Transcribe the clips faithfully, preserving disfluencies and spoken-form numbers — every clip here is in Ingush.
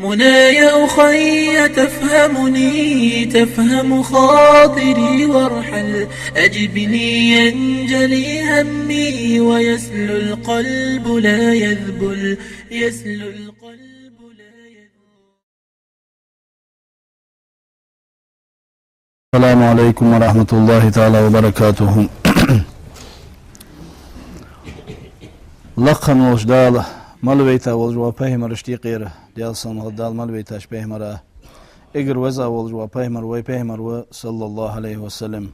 منى يا أخي تفهمني، تفهم خاطري وارحل، أجبني ينجلي همي ويسلو القلب لا يذبل، يسلو القلب لا يذبل. السلام عليكم ورحمة الله تعالى وبركاته. Лакха волча Дала мел вайта волча пайхамарашта юкъера, Даьла салам хилда Дала мел вайтача пайхамара, эггара веза волча пайхамар вай пайхамар ва, صلى الله عليه وسلم.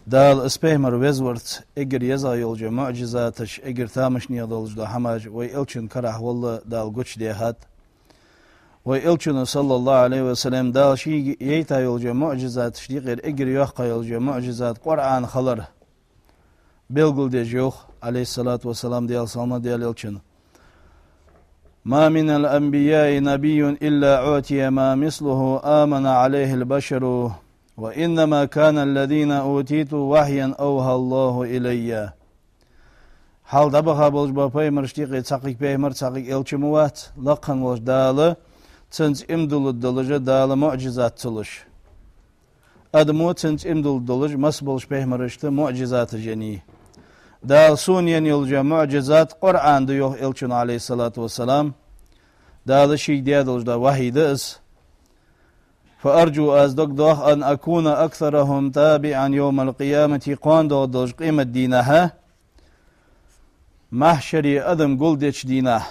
Дала из пайхамар везаварца эггара еза йолча муӀжизаташ, эггара тамашийна долаш дола хӀамаш вай элчан карахьа вале Дала гучадаьхад. Вай элчано, صلى الله عليه وسلم, Дала шийга яйта йолча муӀжизаташта юкъера эггара йоккха йолча муӀжизат Къуръан хилар белгалдеш йоах, عليه الصلاة والسلام, Даьла салам хилда Даьла элчанна: ما من الأنبياء نبي إلا أوتي ما مثله آمن عليه البشر، وإنما كان الذي أوتيت وحيا أوحاه الله إلي. Хьалха дӀабаха болча пайхамарашта юкъе цхьаккха пайхамар, цхьаккха элча ма вац, лакха волча Дала цунца иман дилларгдолаш, Дала муӀжизат ца луш. Адамо цунца иман дилларгдолаш масса болча пайхамарашта муӀжизаташ еннай. Дала сона енна йолча муӀжизат Къуръан да, йоах элчано, عليه الصلاة والسلام. Дала шийга даь долаш дола вахьий да из. فأرجو, аз дог доах, أن أكون أكثرهم تابعا يوم القيامة, кхоана доагӀаш долча къематдийнахьа махьшаре адам гулдеча дийнахьа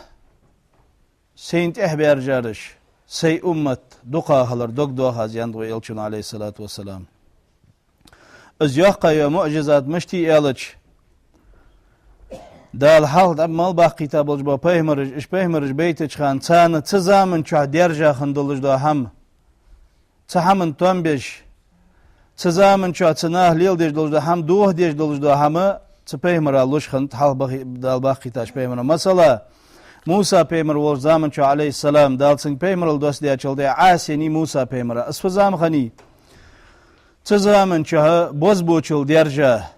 сайна тӀехьа баьржараш сай уммат дукха хилар дог доах аз, яьннад вай элчано, عليه الصلاة والسلام. Из йоккха йола муӀжизат мишта я аьлча, Дала хьалха дӀа мел баккхийта болча пайхамараш, уж пайхамараш байтача хана, царна цу заман чухь даьржа хинна долаш дола хӀама, цу хӀаман тоам беш, цу заман чухь цу наха леладеш долаш дола хӀама, дохадеш долаш дола хӀама цу пайхамара луш хиннад, хьалха бахи-, Дала баккхийтача пайхамара. Масала, Муса пайхамар волча заман чухь, عليه السلام, Дала цунга пайхамарал доссадаьчул тӀехьагӀа Ӏаса еннай Муса пайхамара. Из фу зама хиннай? Цу заман чухь бозбуунчал даьржа,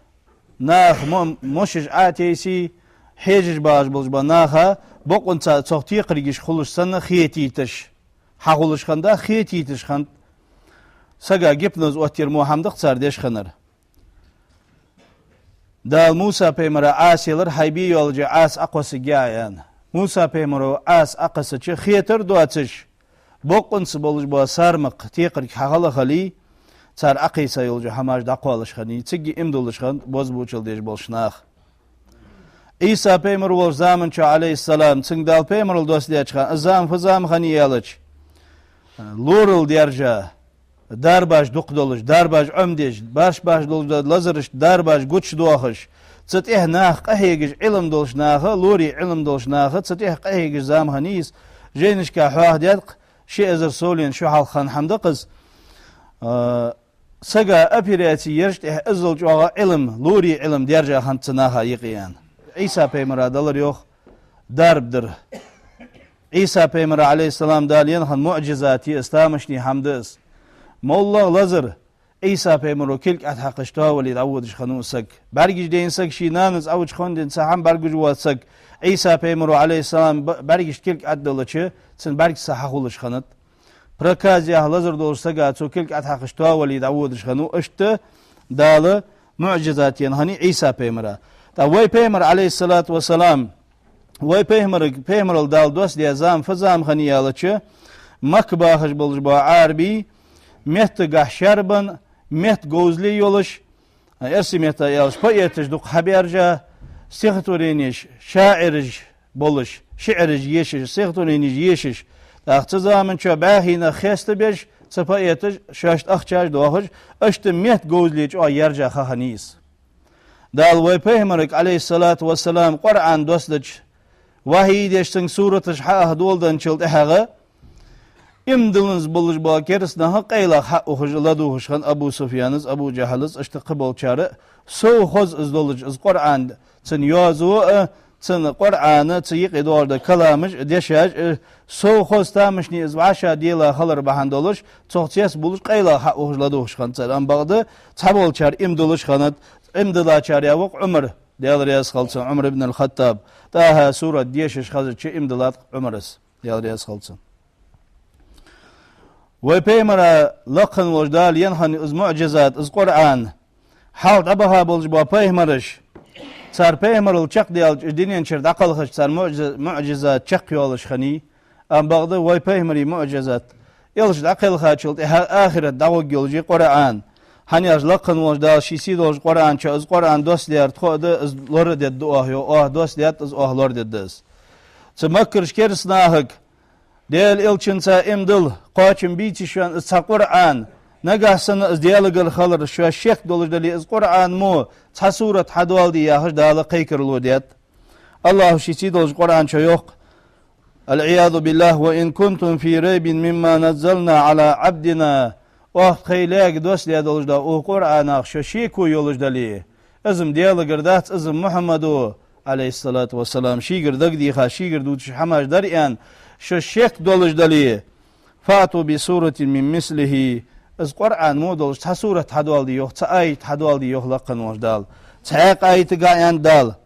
наха мо-, мошаш Ӏотайса, хьежаш багӀаш болча наха бокъонца цох текхаргаш хулаш санна хетийташ, хьахулаш хиннад, хетийташ хиннад. Сага гипноз оттаяр мо хӀама да-кх цар деш хиннар. Дала Муса пайхамара Ӏаса елар, хьай бе йоаллача Ӏаса Ӏокхоссаргья Ӏа, аьнна. Муса пайхамаро Ӏаса Ӏокхессача, хетар доацаш, бокъонца болаш бола сармакх текхарг хьахила хиле, цар Ӏокхайса йолча хӀамаш дӀакхоалаш хиннай, цига иман дуллаш хиннад бозбуунчал деш болаш нах. Ӏийса пайхамар волча заман чухь, عليه السلام, цунга Дала пайхамарал доссадаьча хана, из зама фу зама хиннай аьлча, лорал даьржа, дарбаш дукха долаш, дарбаш Ӏомадеш, башха-башха долаш дола лазарашта дарбаш гучадоахаш, цу тӀа наха къахьегаш, Ӏилма долча наха, лорий Ӏилма долча наха цу тӀа къахьегаш зама хиннай из. Жайнашка хьоахадаьд-кх, ши эзар совлен шу хьалха хинна хӀама да-кх из. А, сага операци яраш тӀехьа иззал чӀоагӀа Ӏилма, лорий Ӏилма даьржа хиннад цу наха юкъе, аьнна. Ӏийса пайхамара далар, йоах, дарба дар. Ӏийса пайхамара, عليه السلام, Дала енна хинна муӀжизат я из, тамашийна хӀама да из. МоллагӀа лазар Ӏийса пайхамаро кулг ӀотӀахьекхаш тоавале дӀаводаш хиннав из саг. БӀаргаш дайна саг ший нанас Ӏоваьча хана денз цхьа хӀама бӀаргагуш воаца саг, Ӏийса пайхамаро, عليه السلام, б-, бӀаргашта кулг ӀотӀадиллача, цун бӀаргаш цхьа хьахулаш хиннад. Проказа яха лазар долча сага цо кулг ӀотӀахьекхаш тоавале дӀаводаш хиннав. Иштта Дала муӀжизат енна хиннай Ӏийса пайхамара. ТӀаккха вай пайхамар, عليه الصلاة والسلام, вай пайхамарга, пайхамарал Дала доссадаь зама фу зама хиннай аьлча, Макка бахаш болаш бола Ӏарбий меттагахьа шаьрбенна, метта говзал йолаш, а, эрсий меттала аьлча, поэташ дукха хьабаьржа, стихотворенеш, шаӀираш болаш, шиӀираш ешаш, стихотворенеш ешаш, тӀаккха цу заман чухь бӀаьхий нах хестабеш, цу поэташа шоашта ахчаш доахаш, иштта метта говзал чӀоагӀа яьржа ха хиннай из. Дала вай пайхамарга, عليه الصلاة والسلام, Къуръан доссадича, вахьий деш, цунга сураташ хьааха доладенначул тӀехьагӀа, иман дилланза болаш бола кераста нах къайлагӀа хьаухаш, ладувгӀаш хиннад Абу Суфьяна, Абу Джахьла, иштта кхыболчар. Сов хоза из долаш, из Къуръан, цун йоазув а, цун Къуръан, цу юкъе доагӀаш дола каламаш а, дешаш а, сов хоза тамашийна из вӀашагӀделла хилар бахьан долаш, цох цецбувлаш, къайлагӀа хьаухаш, ладувгӀаш хиннад цар. Амма бакъда цхьаболчар иман дуллаш хиннад, иман диллачарех ва-кх Ӏумар, Даьла раьза хилва цунна, Ӏумар ибн аль-Хаттаб. ТӀахӀа сурат дешаш хезача иман диллад-кх Ӏумара, Даьла раьза хилва цунна. Вай Пайхамара лакха волча Дала енна хиннай из муӀжизат, из Къуръан. Хьалха дӀабаха болаш бола пайхамараш, цар пайхамарал чакхдаьлча, из дунен чура дӀакхелхача цар муӀжи-, муӀжизат чакхйоалаш хиннай, амма бакъда вай Пайхамара муӀжизат, элча дӀакхелхачул тӀехьагӀа ахират дӀагӀоргйолаш я Къуръан. ХӀана аьлча лакха волча Дала ший сий долча Къуръан чу, из Къуръан доссадаьр тхо а да, из лорадергда оаха, йоах, оаха доссадаьд из, оаха лорадергда из. Цу Маккарча кераста нахага Даьла элчанца иман дилла, кхоачам бийцача шоана из цхьа Къуръан, нагахь санна из Даьлагара хилар шоашта шек долаш дале, из Къуръан мо цхьа сурат хьадоаладе яхаш, Дала кхайкарал даьд. АллахӀа ший сий долча Къуръан чу йоах: العياذ بالله، وإن كنتم في ريب مما نزلنا على عبدنا. Оаха тхоай лаьга доссадаь долаш да укх Къуръанах шо шеко йолаш дале, из-м Даьлагара дац, из-м Мухьаммада, Ӏалайхи ссалату вассалам, шийгара дагадеха, шийгара дувцаш хӀамаш дар аьнна, шо шек долаш дале, فأتوا بسورة من مثله. Из Къуръан мо долаш цхьа сурат хьадоаладе йоах, цхьа аят хьадоаладе йоах лакха волча Дала. Цхьаькха аятагахь аьннад Дала: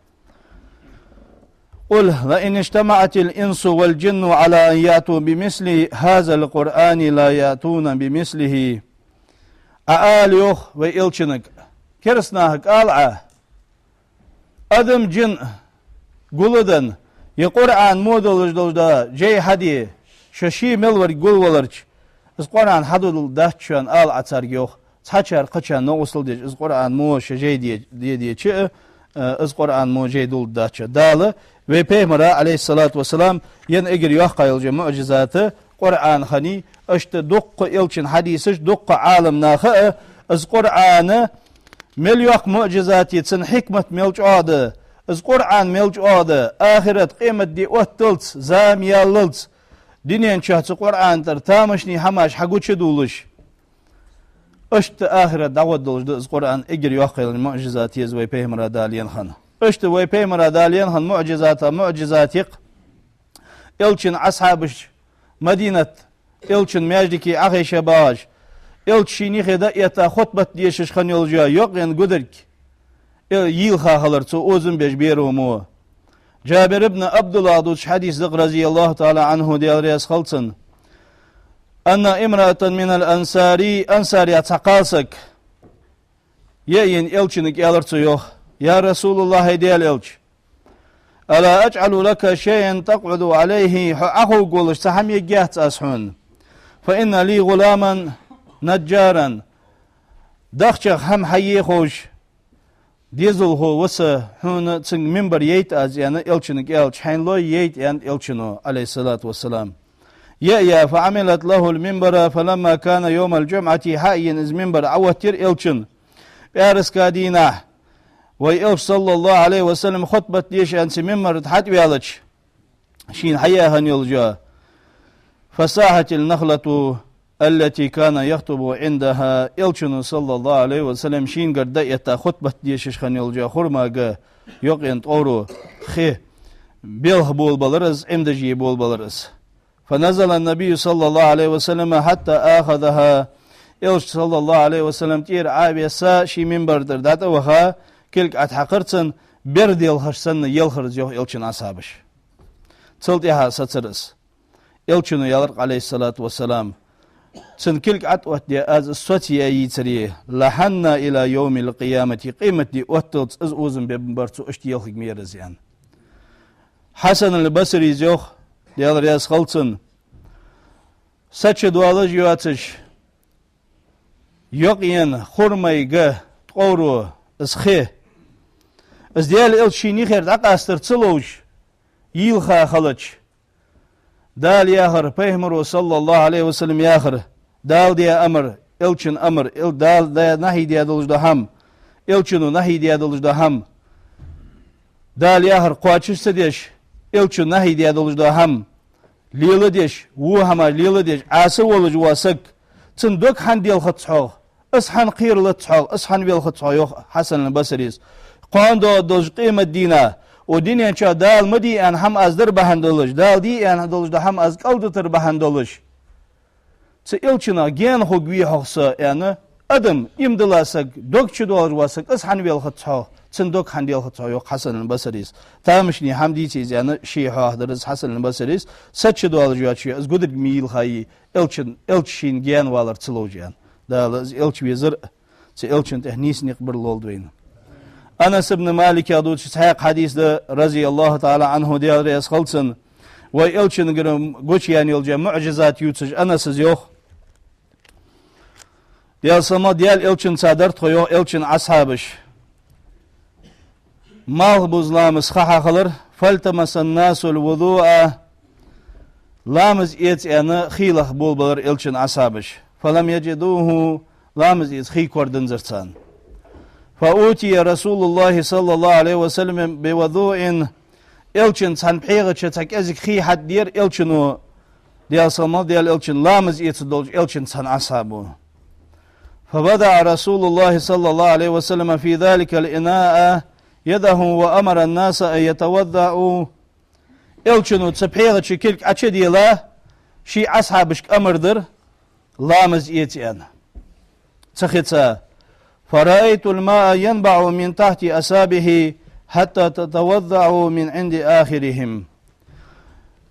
قل لئن اجتمعت الإنس والجن على أن يأتوا بمثل هذا القرآن لا يأتون بمثله. Ӏа ала йоах вай элчанга, кераста нахага ала Ӏа: адам, жин гулденна, е Къуръан мо долаш долаш да жай хьаде, шо ший мел варг гулваларца, из Къуръан хьадоладаьдац шоана, ала Ӏа царга йоах. Цхьачар кхычарна новкъостал деш, из Къуръан мо шо жай де-, де-, деча а, э, из Къуръан мо жай доладаьдац шоана. Дала вай Пайхамара, Ӏалайхи ссалату вассалам, енна эггара йоккха йола муӀжизат Къуръан хиннай, иштта дуккха элчан хьадисаш, дуккха Ӏаламнаха а, из Къуръан мел йоккха муӀжизат я, цун хьикмат мел чӀоагӀа да, из Къуръан мел чӀоагӀа да, ахират, къематди отталца, зама яллалца, дунен чу цу Къуръана тӀара тамашийна хӀамаш хьагучадоалаш. Иштта ахират дӀагӀоргдолаш да из Къуръан, эггара йоккха йола муӀжизат я из вай Пайхамара Дала енна хинна. Иштта вай Пайхамара Дала енна хинна муӀжизата муӀжизат я-кх элчан асхьабаш Мадинат, элчан маьждиге Ӏохайша багӀаш, элча шийна юхе дӀаэтта хутбат дешаш хинна йолаш йола йокъаенна гударг, э, йийлха хилар, цо озам беш бера мо. Джабир ибн Ӏабдуллахьа дувцаш хьадис да-кх, رضي الله تعالى عنه, Даьла раьза хилва цунна: أن امرأة من الأنصار, ансарех цхьа кхалсаг, яйна элчанга аьлар цо, йоах: يا رسول الله, хӀай Даьла элча, ألا أجعل لك شيئا تقعد عليه, хьо Ӏоховргволаш цхьа хӀама ергьяц аз хьона? فإن لي غلاما نجارا, дахчах хӀама хьае ховш дезалхо ва са, хьона цунга минбар яйта аз, аьнна, элчанга аьлча, хьайна лой, яйта, аьннад элчано, Ӏалайхи ссалату вассалам. Яь-яь, فعملت له المنبر، فلما كان يوم الجمعة, хьаийна из минбар Ӏооттаяр элчано пӀаьраска дийнахьа, вай элча, صلى الله عليه وسلم, хутбат деша аьнна цу минбара тӀа хьатӀаваьлча, шийна хьаяь хинна йолча, فصاحت النخلة التي كان يخطب عندها, элчано, صلى الله عليه وسلم, шийгара дӀаэтта хутбат дешаш хинна йолча хурмага йокъаенна ткъовро хи белха болабелар из, Ӏимдаш е болабелар из. فنزل النبي صلى الله عليه وسلم حتى آخذها. Элча, صلى الله عليه وسلم, тӀера Ӏовесса, ший минбара тӀара дӀатӀаваха, кулг ӀотӀахьакхар цун, бер делхаш санна елхар из, йоах, элчан асхьабаша. Цул тӀехьагӀа сецар из. Элчано аьлар-кх, Ӏалайхи ссалату вассалам: цун кулг ӀотӀаоттадаь аз из соцаяь йийцаре, لحننا إلى يوم القيامة, къематди отталца из озам бергбар цо, иштта елхаргьяр из, аьнна. Хьасан аль-Басрис йоах, Даьла раьза хилва цунна: са чу доаллаш йоацаш, йокъаенна хурмага ткъовро из хи, из Даьла элча шийна юхера дӀакъастар ца ловш, йийлха хилча, Дала яхар, Пайхамаро, صلى الله عليه وسلم, яхар, Дала даь амар, элчан амар, эл-, Дала даь, нахьи даь долаш дола хӀама, элчано нахьи даь долаш дола хӀама, Дала яхар кхоачаш ца деш, элчано нахьи даь долаш дола хӀама леладеш, во хӀамаш леладеш Ӏаса волаш вола саг, цун дог хӀана делхац хьогӀ, из хӀана кхералац хьогӀ, из хӀана велхац хьогӀ, йоах Хьасан аль-Басрис. Кхоана доагӀаргдолча къематдийнахьа, укх дунен чу Дала ма де аьнна хӀама аз дар бахьан долаш, Дала де аьнна долаш дола хӀама аз кӀалдитар бахьан долаш, цу элчанах гаьна хургвий-хьогӀ со, аьнна, адам, иман дилла саг, дог чу доаллаш вола саг, из хӀана велхац хьогӀ, Цун дог хӀана делхац хьо, йоах Хьасан аль-Басрис. Тамашийна хӀама дийца из аьнна, ше хьоахадаьр из Хьасан аль-Басрис. Сача доалаш йоацаш я из, гударг ма йийлхай, элчан, элча шийна гаьна валар ца ловш аьнна. Дала из элча везар, цу элчан тӀехьа нийса никъ бар лолда вайна. Анас ибн Малика дувцаш цхьаькха хьадис да, رضي الله تعالى عنه, Даьла раьза хилва цунна. Вай элчангара гучаяьнна йолча муӀжизат ювцаш Анаса йоах. Даьла салам, Даьла элчанца дар тхо, йоах, элчан асхьабаш. Малхбуза ламаза ха хьахилар, فالتمس الناس الوضوء, ламаз эца аьнна, хий лаха болабелар элчан асхьабаш. فلم يجدوه, ламаз эца хий корадензар царна. فأتي رسول الله صلى الله عليه وسلم بوضوء, элчанна цхьан пхьегӀа чу цхьа кӀезига хий хьатӀадера элчано, Даьла салам, Даьла элчанна, ламаз эца долча элчанна цхьан асхьабо. فوضع رسول الله صلى الله عليه وسلم في ذلك الإناء يده وأمر الناس أن يتوضؤوا. Элчано цу пхьегӀа чу кулг Ӏочудилла, ший асхьабашка амар дир, ламаз эца аьнна. Цу хица: فرأيت الماء ينبع من تحت أصابعه حتى توضؤوا من عند آخرهم.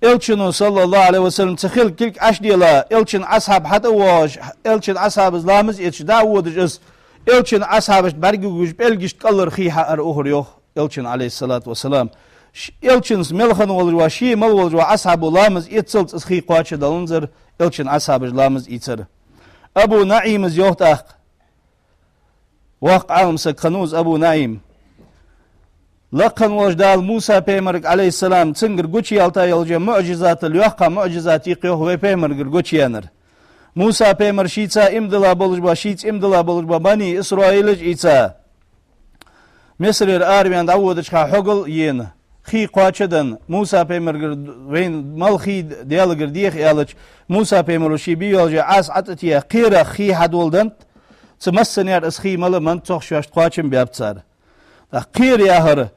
Элчано, صلى الله عليه وسلم, цу хилга кулг Ӏочудилла, элчан асхьаб хьатӀа а воагӀаш, элчан асхьабаша ламаз эцаш дӀа а водаш из, элчан асхьабашта бӀаргагуш пӀелгашта кӀалхара хий хьаара ухар, йоах. Элчан, عليه الصلاة والسلام, ш-, элчанца мел хинна волаш вола, ше мел волаш вола асхьабо ламаз эццалца из хий кхоачадензар, элчан асхьабаша ламаз ийцар. Абу НаӀима йоах тӀаккха. Воккха Ӏалам саг хиннав из Абу НаӀим. Лакха волча Дала Муса пайхамарга, عليه السلام, цунгара гучаялийта йолча муӀжизатал йоккха муӀжизат я-кх, йоах, вай пайхамаргара гучаяьннар. Муса пайхамар шийца иман дилла болаш бола, шийца иман дилла болаш бола бани Исраилаш ийца, Мисрера араваьнна дӀаводача хана хьогал а ена, хий кхоачаденна, Муса пайхамаргара, вайна мала хий Даьлагара деха аьлча, Муса пайхамаро ший бе йолча Ӏаса ӀотӀатеха, кхерах хий хьадоладеннад, цу массанех из хий мала а меннад, цох шоашта кхоачам баьб цар. ТӀаккха кхера яхар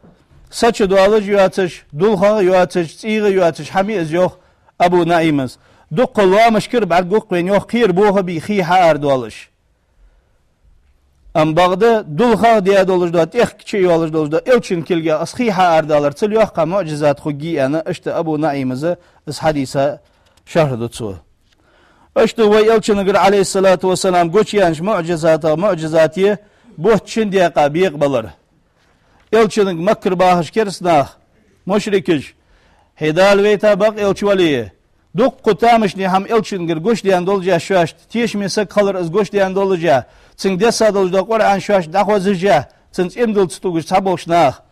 сача доалаш а йоацаш, дулхагӀа а йоацаш, цӀийгӀа а йоацаш хӀама я из, йоах Абу НаӀимас. Дукха лоамашкара бӀаргагу-кх вайна, йоах, кхера боха а бий, хий хьаарадоалаш. Амма бакъда дулхагӀа даь долаш дола, тӀехка чу йолаш долаш дола элчан кулгах из хий хьаарадалар цул йоккха муӀжизат хургья аьнна, иштта Абу НаӀимас из хьадис шархь ду цо. Иштта вай элчангара, عليه الصلاة والسلام, гучаяьннача муӀжизатех муӀжизат я бутт шин даькъа бекъабалар. Элчанга Маккара бахаш кераста нах, мушрикаш: «Хье Дала вайта бакъ, элча вале, дукха тамашийна хӀама элчангара гучадаьнна долаш а шоашта, тешаме саг хилар из гучадаьнна долаш а, цунга дессадолаш дола Къуръан шоашта дӀахозаш а, цунца иман дилла ца тугаш цхьаболча наха».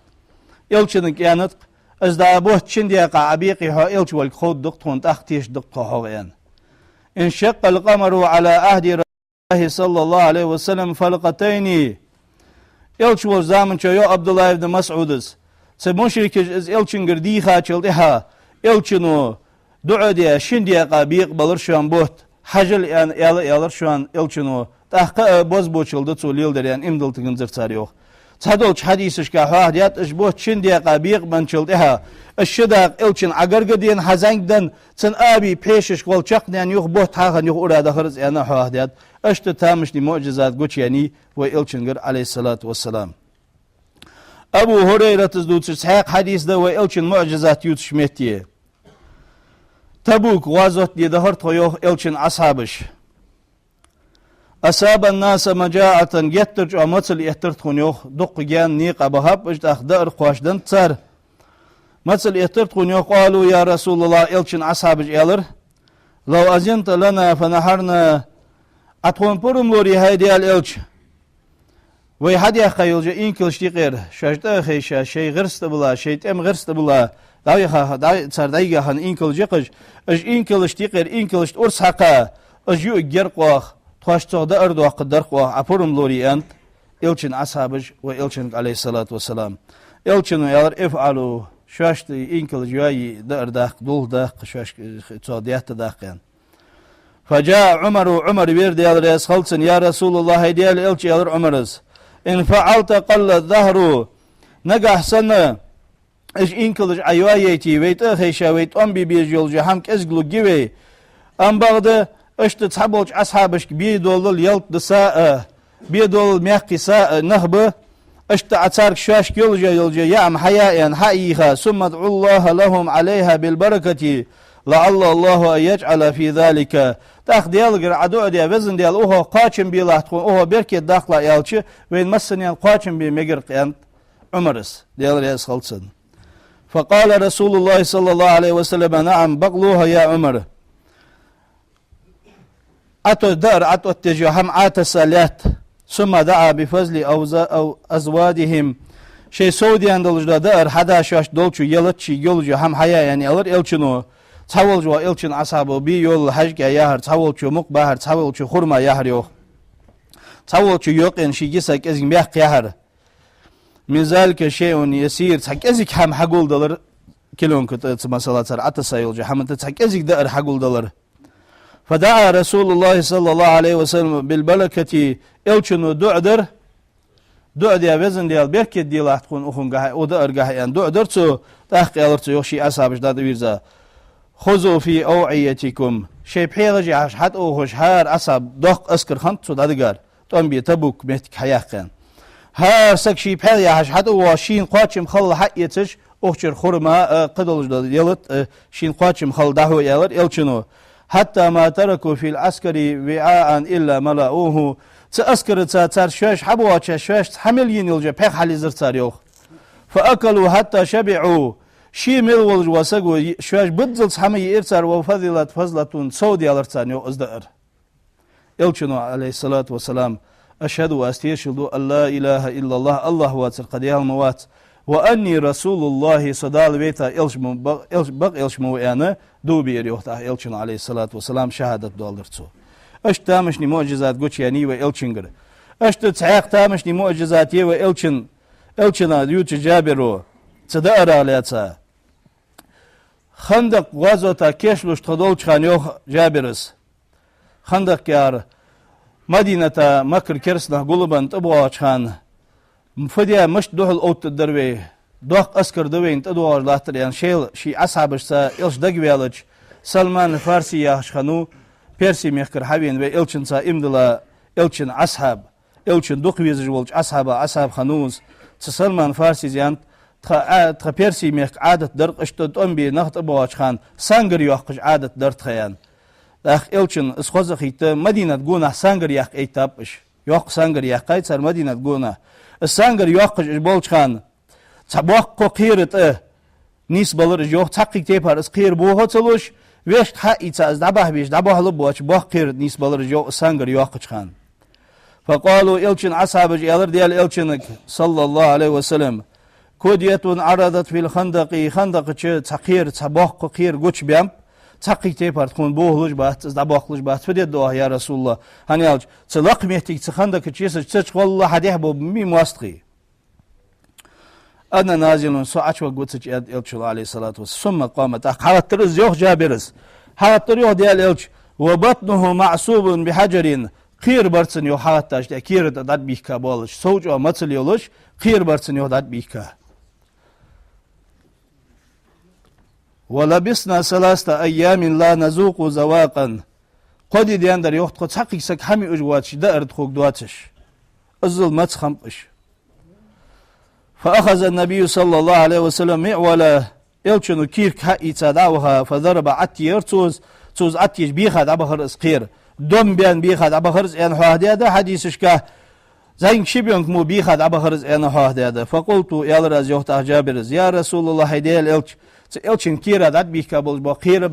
Элчанга аьннад-кх: «Из дӀа бутт шин даькъа Ӏобекъе хьо, элча волга ховргда-кх тхона, тӀаккха тешаргда-кх тхо хьох», — аьнна. انشق القمر على عهد رسول الله صلى الله عليه وسلم فلقتين. Элча волча заман чу, йоах Ӏабдуллахь ибн МасӀудас, цу мушрикаша из элчангара дийхачул тӀехьагӀа элчано дуӀа даь, шин даькъа бекъабалар шоана бутт, хьажал аьнна, аьла а аьлар шоана элчано, тӀаккха а бозбуунчал да цо леладаьр аьнна, иман дилла тиганзар цар, йоах. Цхьадолча хьадисашка хьоахадаьд, уж бутт шин даькъа бекъабенначул тӀехьагӀа, уж ши дакъа элчан Ӏогарга а дена, хьазанга а денна, цун аби пхьешашка гӀолла чакхдаьнна юха бутт хьахинна юха ура дахар из аьнна хьоахадаьд. Иштта тамашийна муӀжизат гучаяьннай вай элчангара, عليه الصلاة والسلام. Абу ХӀурайратас дувцаш цхьаькха хьадис да вай элчан муӀжизат ювцаш метте. Табук гӀазоте дахар тхо, йоах, элчан асхьабаш. أصاب الناس مجاعة, геттара чӀоагӀа мацал эттар тхона, йоах, дукха гаьна никъ бахаб уж, тӀаккха даар кхоачаденнад цар. Мацал эттар тхона, йоах. قالوا يا رسول الله, элчан асхьабаша аьлар: «لو أذنت لنا فنحرنا». Ӏа тхона пурам лорий, хӀай Даьла элча, вай хьадаьккха йолча инкалашта юкъера, шоаш тӀа а хайша, шоай гӀирс тӀабилла, шоай тӀема гӀирс тӀабилла, дӀавиха, дӀа-, цар дӀайига хинна инкалаш я-кх уж, уж инкалашта юкъера, инкалашта урс хьакха, уж юаргьяр-кх оаха, тхоашта цох даар доаккхаргдар-кх оаха, Ӏа пурам лорий, аьннад элчан асхьабаша вай элчанга, عليه الصلاة والسلام. Элчано аьлар: «افعلوا», шоашта инкалаш йоае, даар даккха, дулх даккха, шоашка цох детта даккха, аьнна. فجاء عمر, Ӏумар вера, Даьла раьза хилва цунна: «يا رسول الله, хӀай Даьла элча, — аьлар Ӏумарас, — إن فعلت قل الظهر». Нагахь санна уж инкалаш Ӏа йоайийте, вай тӀа а хайша, вай тӀом бе безаш йолаш йола хӀама кӀезига лургья вай. Амма бакъда иштта цхьаболча асхьабашка бе доллал ялат да са а, бе доллал маькх я са а нах ба, Иштта Ӏа царга шоашка йолаш йола яа хӀама хьаяь, хьайийха, ثم ادعوا الله لهم عليها بالبركة لعل الله أن يجعل في ذلك. ТӀаккха Даьлагара Ӏа дуӀа де, Везан Даьла, укхох кхоачам белахь тхона, укхох беркат даккхалахь аьлча, вайна массанена кхоачам бе мегар, аьннад Ӏумара. Даьла раьза хилва цунна. فقال رسول الله صلى الله عليه وسلم: نعم، بغلوها يا عمر. Ӏа тӀа даар Ӏа тӀа оттаеш йола хӀама Ӏа тесса лаьтта. ثم دعا بفضل أوز-، أو أزوادهم. Шоай сов даьнна долаш дола даар хьада шоашта долчо ялат, шийга йолаш йола хӀама хьаяь, аьлар Элчано. Цхьаволча Элчан асхьабо бе йолла хьажкӀа яхар, цхьаволчо мукъа бахар, цхьаволчо хурма яхар йоах. Цхьаволчо йокъаенна шийга йиса кӀезига мекх яхар. من ذلك شيء يسير, цхьа кӀезига хӀама хьагулдалар, килонка тӀа, ца масала цар Ӏа тесса йолча хӀаман тӀа цхьа кӀезига даар хьагулдалар. فدعا رسول الله صلى الله عليه وسلم بالبركة, Элчано дуӀа дар, дуӀа де, Везан Даьла, беркат делахь тхона укхунгахьа, укх дааргахьа, аьнна, дуӀа дар цо, тӀаккха аьлар цо, йоах, ший асхьабашта дӀатӀавийрза: خذوا في أوعيتكم, шоай пхьегӀаш яхьаш хьатӀавоагӀаш, хӀара асхьаб доккха эскар хиннад цу дӀадигар, тӀом бе Табук моттиг хьаяьккха. ХӀара саг ший пхьегӀа яхьаш хьатӀавоагӀаш, шийна кхоачам хилале хьаэцаш, укх чура хурма а, кхыдолаш дола ялат а, шийна кхоачам хилале дӀахьо, аьлар Элчано. حتى ما تركوا في العسكر وعاء إلا ملؤوه. Цу эскарца цар шоаш хьабоагӀача, шоашца хьа мел йина йолаш йола пхьегӀа хьалйизар цар, йоах. فأكلوا حتى شبعوا. Ше мел волаш вола саго шоаш биззалца хӀама йиар цар, وفضلت فضلة, сов даьлар царна, йоах, из даар. Элчано, عليه الصلاة والسلام: أشهد, аз тешал ду, أن لا إله إلا الله, АллахӀ воацар кхы Даьла ма вац, وأني رسول الله, со Дала вайта Элча ма ба-, Элча, бакъ Элча ма ва, аьнна, дув биар, йоах, тӀаккха Элчано, عليه الصلاة والسلام, шахӀадат доаладир цо. Иштта тамашийна муӀжизат гучаяьннай вай Элчангара. Иштта цхьаькха тамашийна муӀжизат я вай Элчан, Элчана ювцача Джабира, цу даарах лаьца. Хандакъ гӀазота кийчлуш тхо долча хана, йоах Джабира, Хандакъ яхар, Мадината Маккара кераста нах гулбенна тӀабоагӀача хана, фу де, мишта духьал оттаргдар вай, доккха эскар да вайна тӀадоагӀаш латтар, аьнна, шоайла, ший асхьабашца Элча дагаваьлча, Салман Фарси яхаш хиннав, Перси мехкара хьавена вай Элчанца иман дилла Элчан асхьаб. Элчан дукха везаш волча асхьабех асхьаб хиннав из. Цу Салман Фарсис аьннад: тха Ӏа-, тха Перси мехка Ӏадат дар-кх, иштта тӀом бе нах тӀабоагӀача хана сангар йоаккхаш Ӏадат дар тха, аьнна. ТӀаккха Элчана из хоза а хийтта, Мадината гонахьа сангар яккха эттаб уж. Йоккха сангар яьккхай цар Мадината гонахьа. Из сангар йоаккхаш уж болча хана, цхьа боккха кхера тӀа нийсбелар уж, йоах, цхьаккха тайпара из кхера бохо а ца луш, вешка хьаийца из дӀабахьа везаш, дӀабахьалургбоацаш, боккха кхера тӀа нийсбелар уж, йоах, из сангар йоаккхача хана. فقالوا, Элчан асхьабаша аьлар Даьла Элчанга, صلى الله عليه وسلم: كدية عرضت في الخندق, Хандакъа чу цхьа кхера, цхьа боккха кхера гучабаьннаб, цхьаккха тайпара тхона бохалуш бац, из дӀабоаккхалуш бац, фу дергда оаха, я РасулаллахӀ? ХӀана аьлча, цу лакха моттиге, цу Хандакъа чу йисача, цу чу гӀолла хьадехьа бола мий моастагӀий. أنا نازل, со Ӏочуваргва цу чу, аьннад Элчано, عليه الصلاة والسلام. ثم قام, тӀаккха хьалгӀаттар из, йоах Джабира. ХьалгӀаттар, йоах, Даьла Элча, وبطنه معصوب بحجر, кхера бар цун, йоах, хьалгӀатташ тӀа, кера тӀа дӀатӀабийхка болаш, сов чӀоагӀа мацал йолаш, кхера бар цун, йоах, дӀатӀабийхка. ولبثنا ثلاثة أيام لا نذوق ذواقا. Кхо ди даьннадар, йоах, тхо цхьаккха саг хӀама юаш воацаш, даар тхога доацаш. Иззал маца хиннаб уж. فأخذ النبي صلى الله عليه وسلم معولا, Элчано кирка хьаийца дӀа а ваха, فضرب, Ӏотеар цо из, цо из Ӏотеш беха дӀабахар из кхера. Дом баьнна беха дӀабахар из, аьнна хьоахадаьд хьадисашка. ЗӀамига шибенга мо беха дӀабахар из, аьнна хьоахадаьд. فقلت, аьлар аз, йоах тӀаккха Джабира: يا رسول الله, хӀай Даьла Элча, цу Элчан кера дӀатӀабийхка болаш бола кхера